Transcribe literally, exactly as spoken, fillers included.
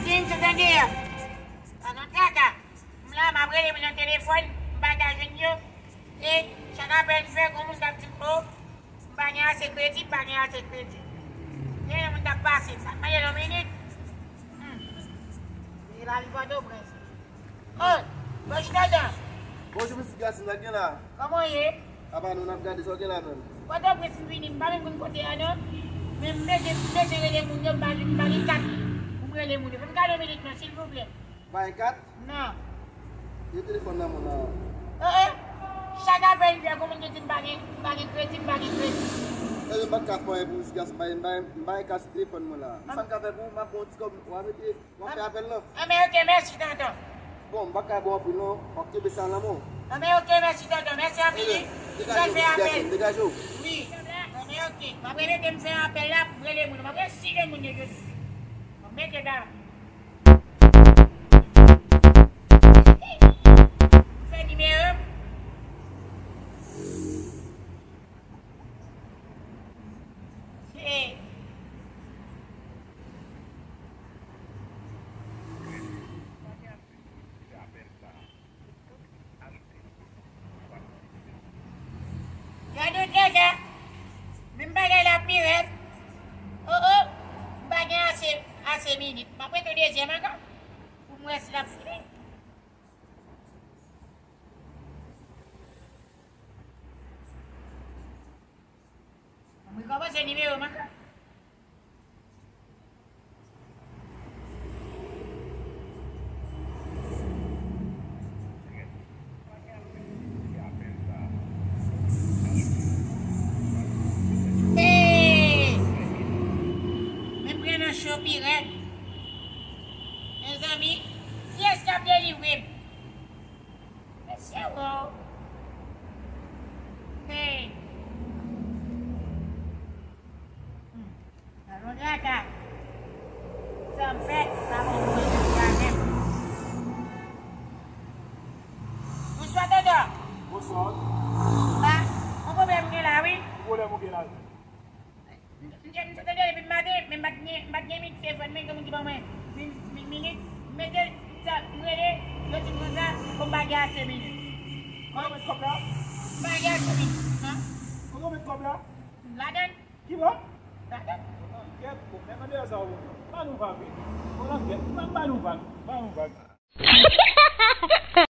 James, ou tande a? Pa gen traka. M la, m ap rele moun nan telefòn, m pa ka jwenn yo. E chak apèl m fè, gon moun k ap di m, o, m pa gen ase kredi, m pa gen ase kredi. Gen yon moun k ap pase, sa mande yon minit. Hmm. E lavi Pòtoprens. O, bòch tonton. Bonjou, mesye Gaston, sa k gen la? Kòman w ye? Apa nou, n ap gade sa w gen la menm. Pòtoprens m vini, m pa menm konn kote a non. Men m bezwen, m bezwen rele moun yo, m pa, m pa gen kat pou m rele moun yo. Fè m gade yon minit non, silvouplè. Pa gen kat? Non. Gen telefòn nan men w la. O, o. Chak apèl m fè, gon moun ki di m pa gen, m pa gen kredi, m pa gen kredi. Ebyen, m pa t ka fè anyen pou ou, mesye Gaston, m pa gen, m pa gen, m pa gen kat sou telefòn mwen la. Sa m ka fè pou ou, m ap ba w yon ti kòb, w a mete. W ap fè apèl lan? Anben, oke, mèsi tonton. Bon, m pa ka ba w anpil non. W ap kenbe sa nan men w. Anben, oke, mèsi tonton. Mèsi anpil wi. M pral fè apèl. Degaje w, degaje w. Wi. Anben, oke. M ap repete, m fè apèl la, m rele moun. M ap resi de moun yo jodi. M ap mete la. M fè nimewo. Hey. Gade w traka. Menm bagay la pi rèd. O, o. M pa gen ase, ase minit. M ap mete yon dezyèm ankò. Pou m wè si l ap fini. Mwen kòmanse nimewo m ankò. Hey! Men m pran nan cho pi rèd. Mezanmi, kiyès k ap delivre m? Mesye wo. Hey. Hmm. Sa yon traka. Sa m fè, pa bon pou mwen jodi a menm. Bonswa, tonton. Bonswa. Ah, yon pwoblèm gen la, wi. Ki pwoblèm ou gen la? M te, m te tande depi maten, men m pa t gen, m pa t gen minit telefòn, men gen moun ki ban mwen min-, min-, minit. M mete sa, m rele, yo di m konsa, bon, m pa gen ase minit. Kote w met kòb la? M pa gen ase minit. Han? Kote w met kòb la? Ladann. Ki bò? Ladann. Kèt, bon, men mande sa ou. Ba nou vag, wi. Bon, nan kèt, ba, ba nou vag. Ba nou vag.